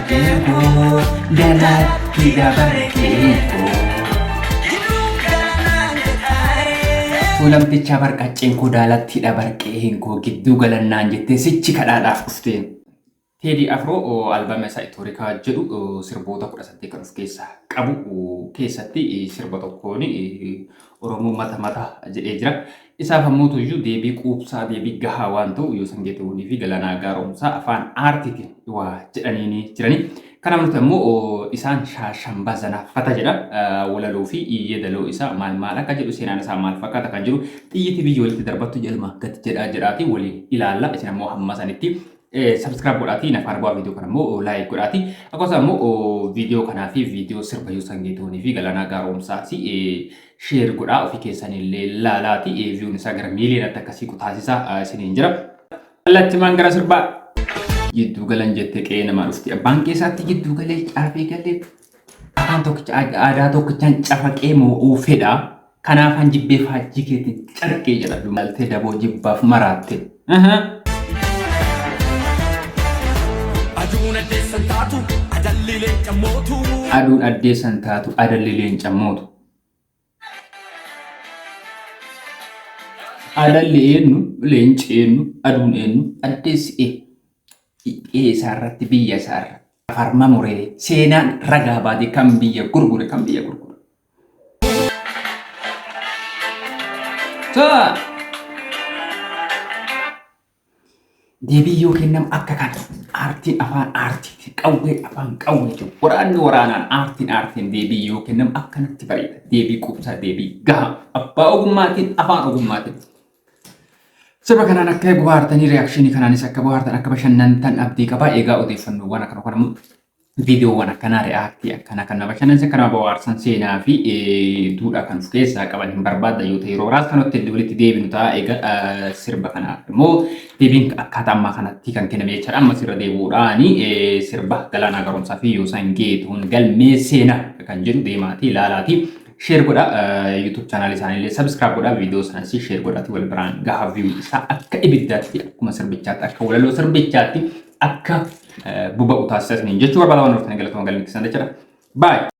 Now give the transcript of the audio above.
Barqacceen koo dalaatti dabarqeen koo. Tuulamtichaa barqacceen koo daalatti dabarqeen koo gidduu galannaan jettee sichi kadhaadhaaf dhufteen. Teedii Afroo albama isaa Itoorikaa jedhu sirboota 18 kan of keessaa qabu keessatti sirba tokkoon Oromoo mata mata jedhee jira. Isaaf ammoo tuyyuu deebii quubsaa deebii gahaa waan ta'u Yoosan Geetahuunii fi Galaanaa Gaaromsaa afaan aartiitiin waa jedhanii jirani. Kanaaf nuti ammoo isaan shaashambaa zanaaffata jedha. Walaloo fi yeedaloo isaa maal maal akka jedhu seenaan isaa maal fakkaata kan jiru xiyyitii biyya walitti darbattu jaluma gadi jedhaa jedhaati waliin ilaalla. Isin ammoo hamma sanitti Subscribe godhaatii na faana bu'aa viidiyoo kana immoo like godhaatii akkasumas immoo viidiyoo kanaa fi viidiyoo sirba Yuusan Geetahuunii fi Galaanaa Gaaromsaas share godhaa ofii keessanillee laalaati viyuun isaa gara miiliyoonatti akka siqu taasisaa isiniin jira. Kallattimaan gara sirbaa. Jidduu galan jettee qe'ee namaa dhufti. Abbaan keessaatti jidduu galee caafee galee afaan tokkicha aadaa tokkichaan cafaqee moo'uu fedha. Kanaafan jibbee faajjii keetiin carqee jedha. Maltee daboo jibbaaf maraatte. Aduun addeessan taatu adalli leenca mootu. Aduun addeessan taatu adalli leenca mootu. Adalli eenyu, leenci eenyu, aduun eenyu, addeessi eenyu. Qe'ee isaa irratti biyya isaa irratti. Farma muree seenaan ragaa baate kan biyya gurgure kan biyya gurgure. Taa! Deebii yoo kennamu akka kana aartiin afaan aartiitiin qawwee afaan qawweetiin waraanni waraanaan aartiin aartiin deebii yoo kennamu akkanatti bareeda. Deebii quubsaa deebii gahaa abbaa ogummaatiin afaan ogummaatiin. Sirba kanaan akka bohaartanii reakshinii kanaanis akka bohaartan akka bashannantan abdii qaba. Egaa odeeffannoowwan akkana kun ammoo viidiyoowwan akkanaa reaaktii akkanaa kan nama bashannansiisan kan nama bohaarsan seenaa fi duudhaa kan of keessaa qaban hin barbaadda yoo ta'e yeroo biraas kan nutti walitti deebinu ta'a. Egaa sirba kanaaf immoo deebiin akkaataa ammaa kanatti kan kenname jechaadha. Ammas irra deebi'uudhaan sirba Galaanaa Garoomsaa fi Yoosan Geetuun galmee seenaa kan jedhu deemaatii ilaalaati. Share godha YouTube channel isaaniillee subscribe godha viidiyoo isaaniis share godhaati wal biraan gaha view isaa akka ibiddaatti akkuma sirbichaatti akka walaloo sirbichaatti akka boba'u taasisa isiniin jechuu barbaada waan hortanii galatooma galmi keessan jechuudha. Bye.